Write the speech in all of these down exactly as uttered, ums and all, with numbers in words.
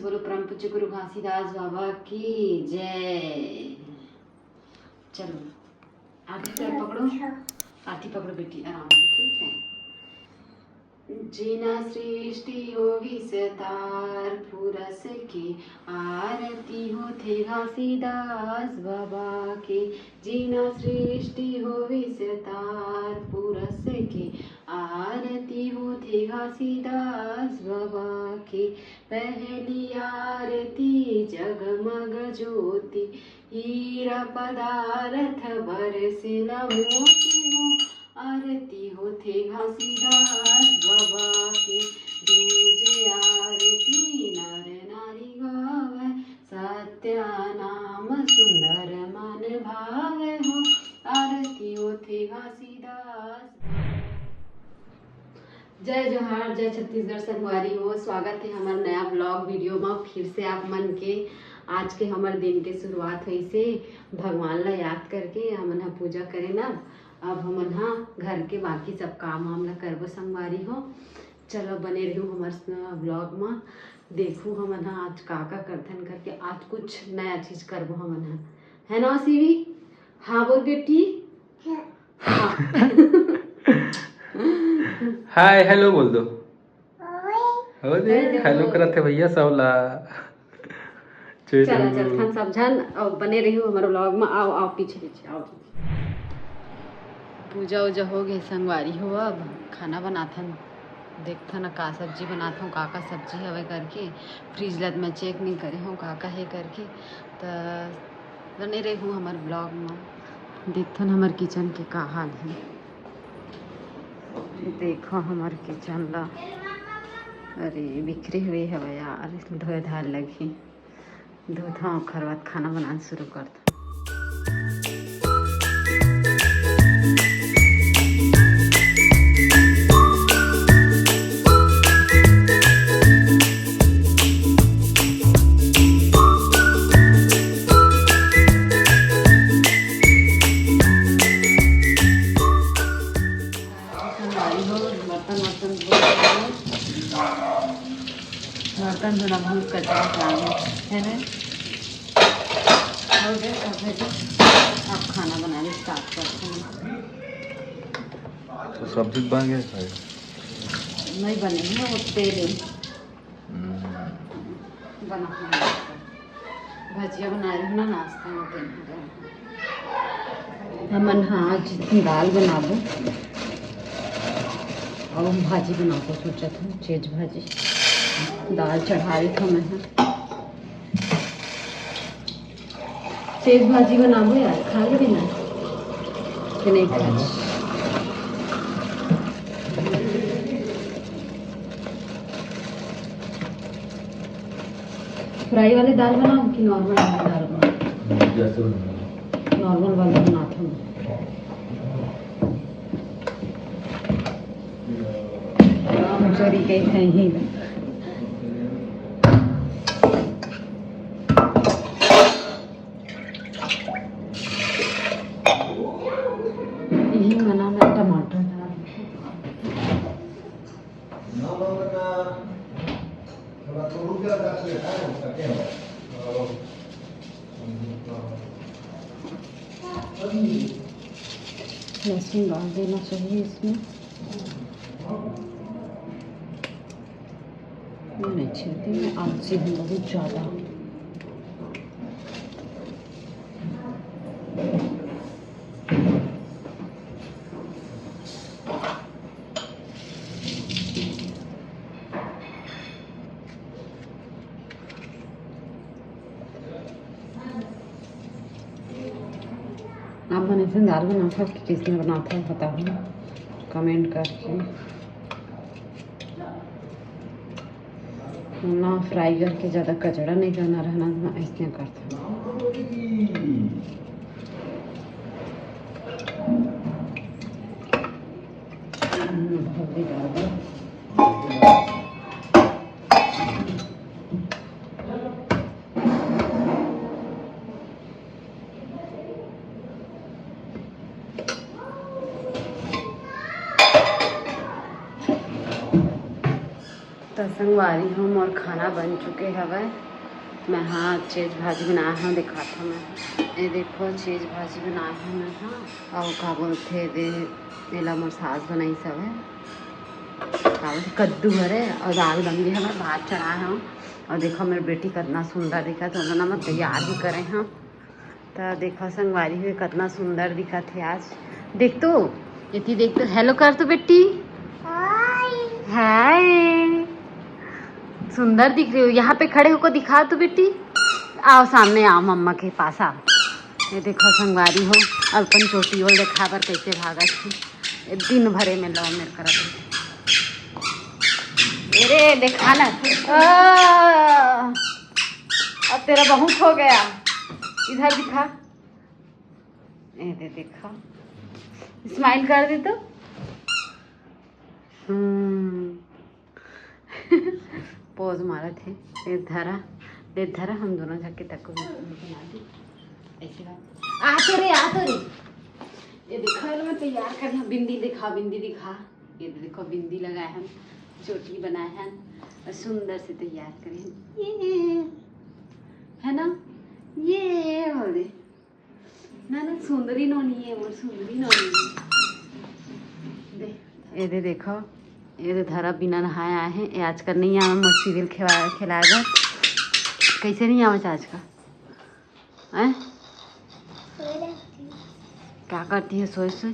बोलो परम पूज्य गुरु घासीदास बाबा की जय। चलो, आरती पकड़ो, आरती पकड़ो बेटी, आराम से, ठीक है। जेन सृष्टि हो विस्तार पुरस के, आरती होथे घासीदास बाबा के। जेन सृष्टि हो विस्तार पुरस के, आरती होथे घासीदास बाबा के। पहली आरती जगमग ज्योति, हीरा पदारथ बरसेला मोती हो। आरती होथे घासीदास बाबा के, दूजे आरती नर नारी गावै, सत्य नाम सुंदर मन भावै हो। आरती होथे घासीदास। जय जोहार, जय छत्तीसगढ़ संगवारी हो। स्वागत है हमारे नया ब्लॉग वीडियो में फिर से आप मन के। आज के हमर दिन के शुरुआत होइसे भगवान ला याद करके हमन ह पूजा करे ना। अब हमन ह घर के बाकी सब काम वाम ला करबो संगवारी हो। चलो बने रहू हमर ब्लॉग में, देखू हमन ह आज का का करथन करके। आज कुछ नया चीज करबो हमन ह, है ना सीवी? हाँ बोल बेटी। हाँ। हाय हेलो बोल दो। हो दे हेलो। हेलो करत हे भैया सबला। चलो चलो। चलथन सब झन, अउ बने रहियो हमर ब्लॉग में। आओ आओ पीछे पीछे आओ। पूजा उजा हो गई संगवारी हो, अब खाना बनाथन, देखथन का सब्जी बनाथन, का का सब्जी हवे करके। फ्रिज ला मैं चेक नहीं करे हूँ का का है करके, त बने रहू हमर ब्लॉग में। देखथन हमर किचन के का हाल है। देखो हमर किचन ला, अरे बिखरे हुए हवे यार, धोए धार लगही। धोथन ओखर बाद खाना बनाना शुरू करथन। संगवारी हो, बर्तन वर्तन धो के, बर्तन धोना बहुत कचरा काम है, है ना? हो गए, अब है तो अब खाना बनाना स्टार्ट करते हैं। तो सब्जी बन गया है? नहीं बने हैं, वो तेल है। हम्म। बना के नाश्ता। भजिया बना रही हूँ ना, नाश्ता में तेल हो जाएगा। हमन ह आज दाल बनाबो अउ भाजी बनाबो, सोचत हूँ चेज भाजी। दाल चढ़ा देत हूँ मैं ह। तेज भाजी बनाबो यार, खा लेबे ना कि नहीं खा? फ्राई वाले दाल बनाओ कि नॉर्मल वाले दाल बनाओ? जैसे बनाओ। नॉर्मल वाले बनाते हैं। चोरी के खाई ही। यही मना में टमाटर डाल। लहसुन डाल देना चाहिए इसमें। मैं नहीं छीलती, मैं आलसी हूँ बहुत ज़्यादा। आप मन ऐसे दाल बनाथव कि किसने बनाथव बताओ कमेंट करके। ना फ्राई करके ज़्यादा कचड़ा नहीं करना रहना, ना ऐसे करथव। हम्म, हल्दी डाल दो। त संगवारी हो, मोर खाना बन चुके हवय। मैं हा चीज भाजी बनाए हव, दिखात हव मैं। ये देखो, चीज भाजी बनाए हव मैं हा। अउ का बोलथे दे, एला मोर सास बनाइस हवय। का बोलथे, कद्दू हरे अउ दाल बन गे हवय, भात चढ़ाए हव। अउ देखो, मेर बेटी कतना सुंदर दिखत हे, ओला ना मैं तैयार भी करे हव। त देखो संगवारी हो, कतना सुंदर दिखत हे आज। देख तो, एती देख तो, हेलो कर तो बेटी। हाय। हाय। सुंदर दिख रही हो, यहाँ पे खड़े होकर दिखाओ तो बेटी। आओ सामने आओ, मम्मा के पास आओ। ये देखो संगवारी हो, अपन चोटी ओल देखा बर कैसे भागत हे। ये दिन भरे में लव मेर करत हे। अरे देखा ना। आ, अब तेरा बहुत हो गया। इधर दिखा। ए दे देखा, स्माइल कर दे तो। हम्म। पोज मारत हे। ए धरा, दे धरा, हम दोनों झन के तको बना दी। ऐसे बात। आ तो रे, आ तो रे। ये देखो, ये मैं तैयार कर रही हूँ। बिंदी दिखा, बिंदी दिखा। ये देखो, बिंदी लगाए हैं, चोटी बनाए हैं और सुंदर से तैयार करे हैं। ये है ना, ये बोले ना, ना, सुंदरी नोनी है, मोर सुंदरी नोनी है। दे। ये दे देखो, ये दे धरा बिना नहाए आए हैं। ये आजकल नहीं आवे मोर सीरियल खेवा-, खेलाए बर। कैसे नहीं आवे आज का? हैं? का करती है सोए सोए?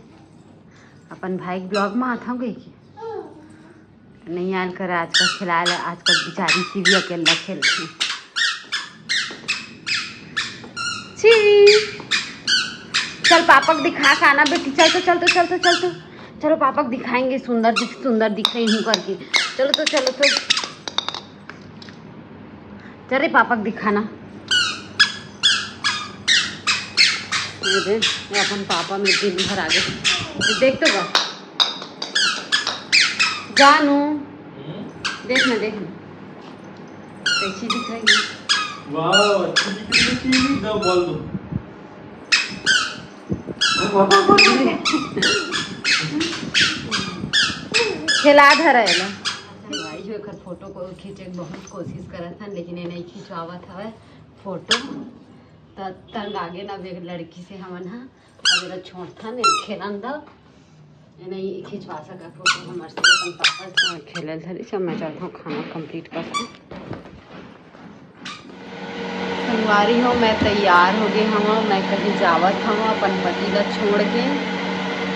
अपन भाई के ब्लॉग में आत हव गई की? नहीं आयल कर आजकल खेलाए ला, आजकल बेचारी सीरियल अकेला खेलती। छी। चल पापा को दिखा खाना बेटी, चल तो, चल तो, चल तो, चल तो। चलो पापा को दिखाएंगे, सुंदर दिख, सुंदर दिख रही हूँ करके। चलो तो, चलो तो। चल रे पापा को दिखाना। ये दे, ये अपन पापा में दिन भर आगे। ये देख तो बा। जानू। हम्म? देख ना, देख ना। कैसी दिख रही है? वाह, अच्छी दिख रही है टीवी, दो बोल दो। खेला धर है ना। भाई जो एकर फोटो को खींचे के बहुत कोशिश करत हन, लेकिन ये नहीं खिंचवावत हवे फोटो। त तंग आगे ना बे लड़की से हमन हा। अब एला छोड़थन, एला खेलन द। ये नहीं खिंचवा सका फोटो हमर से, अपन पापा से खेलल धरी। सब मैं चलता हूँ, खाना कंप्लीट करता हूँ। संगवारी हो, मैं तैयार हो गई हूँ, मैं कहीं जावत हूँ अपन पति ला छोड़ के।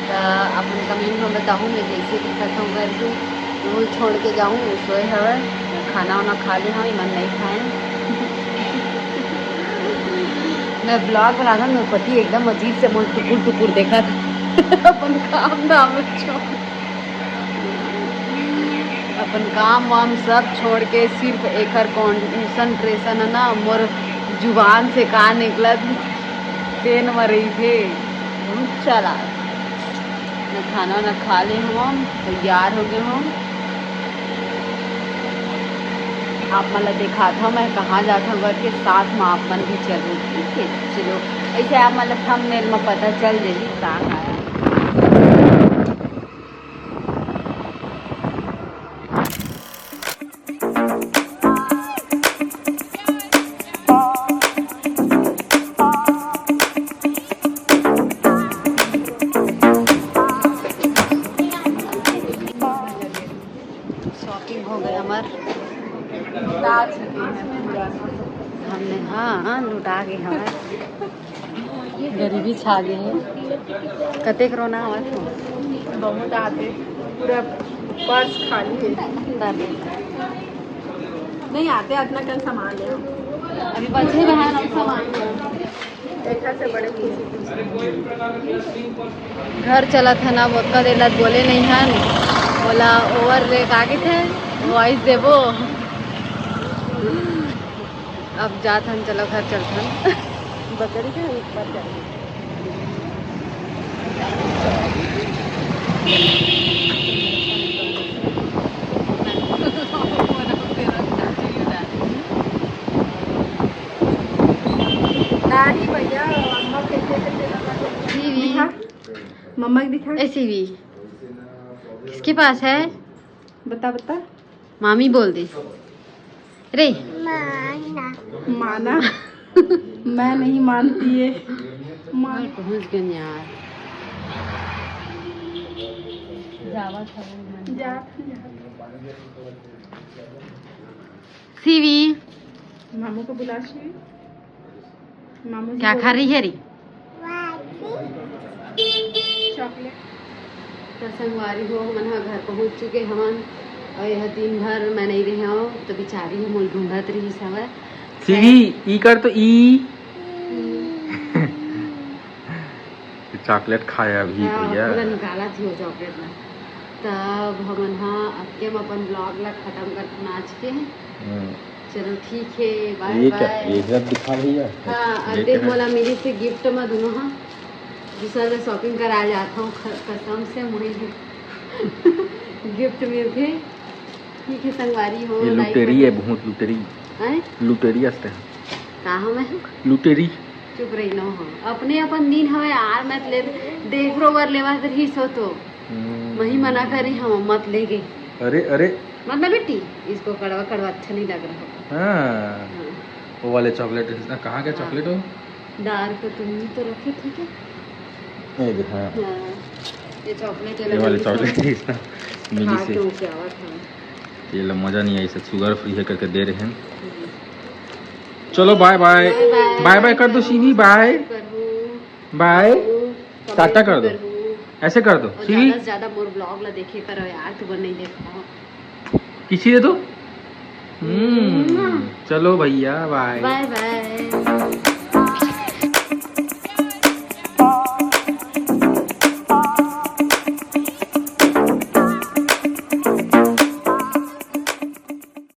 त अपन कमेंट में बताहूँ मैं जैसे दिखत हूँ करके। वो छोड़ के जाऊँ, वो सोए हवे। खाना वाना खा ले हूँ, इमन नहीं खाए। मैं ब्लॉग बनाता, मेरे पति एकदम अजीब से मोर टुकुर टुकुर देखत। अपन काम धाम छोड़, अपन काम वाम सब छोड़ के सिर्फ एकर कॉन्सेंट्रेशन है ना, मोर जुबान से का निकलत, तेन म रहिथे। बहुत चालाक। मैं खाना वाना खा ले हूँ, तैयार हो गए हूँ। आप मन ला दिखात हूँ मैं कहाँ जात हूँ करके, साथ में आप मन भी चलो, ठीक है? चलो, ऐसे आप मन ला थंबनेल में पता चल जाही कहाँ आया। शॉपिंग हो गए हमार। लुटा चुके हैं पूरा। हमने, हाँ, हाँ, लुटा गए हमार। गरीबी छा गए हैं। कतेक रोना हवा तो? बहुत आते, पूरा पर्स खाली है। नहीं आते, इतना कन सामान ले। अभी बचे हुए हैं ना सामान। घर चलत हन, अब ओतका देर ला बोले नहीं हन। ओला ओवर रे का कहिथे, वॉइस देबो। अब जात हन, चलो घर चलत हन। बकरी के ऊपर जाए। नहीं भैया, मम्मा कैसे कैसे लगा। सीवी। दिखा, मम्मा को दिखा। ए सीवी, किसके पास है? बता, बता। मामी बोल दे रे। माना। मैं नहीं मानती है। मान पहुंच गए यार। जा। सीवी। मामू को बुला, सीवी। मामू जी क्या बोल- खा रही है री? चॉकलेट। तो संगवारी हो, हमन ह घर पहुंच चुके हवन। और यह दिन भर मैं नहीं रहे हूँ, तो बिचारी ह मोल ढूंढत रही हवय। सीवी, ई कर तो ई। चॉकलेट खाया अभी हाँ, भैया। पूरा निकाला थी वो चॉकलेट में। तब हमन ह अबके म अपन ब्लॉग ला खत्म कर नाच के। हम्म। चलो ठीक है, बाय ये क्या, बाय। ये सब दिखा भैया। हाँ, ये अब देख क्या है? मोला मिली से गिफ्ट में दोनों, हाँ। दूसरा ले शॉपिंग करा जाता हूँ, ख- कसम से मुझे गिफ्ट मिलते। ठीक है संगवारी हो, ये लाइक लुटेरी करो। है, बहुत लुटेरी। हैं? लुटेरी हंसते हैं। का हूँ मैं? लुटेरी। चुप रही ना हो, अपने अपन दिन हवे यार, मत ले। देख रो बर लेवा रही सो तो हम्म। वही मना करे हम मत ले गए। अरे अरे। मतलब बेटी, इसको कड़वा कड़वा अच्छा नहीं लग रहा होगा। हाँ। हाँ। वो वाले चॉकलेट है, कहाँ के हाँ। चॉकलेट हो? डार्क तुम ही तो रखे थे क्या? ये देख, हाँ। हाँ। ये चॉकलेट ये वाले चॉकलेट है इसका। मिली हाँ, से। क्यों क्या हुआ था? ये लो, मजा नहीं आई, सब शुगर फ्री है करके दे रहे हैं। चलो बाय बाय। बाय बाय। बाय बाय कर दो सीवी, बाय। करो। बाय। कमेंट टाटा कर दो। करो। ऐसे कर दो और सीवी। ज्यादा से ज्यादा मोर ब्लॉग ला देखे करो यार, तू नहीं देखा हो। किसी दे दो। हम्म। चलो भैया, बाय। बाय बाय।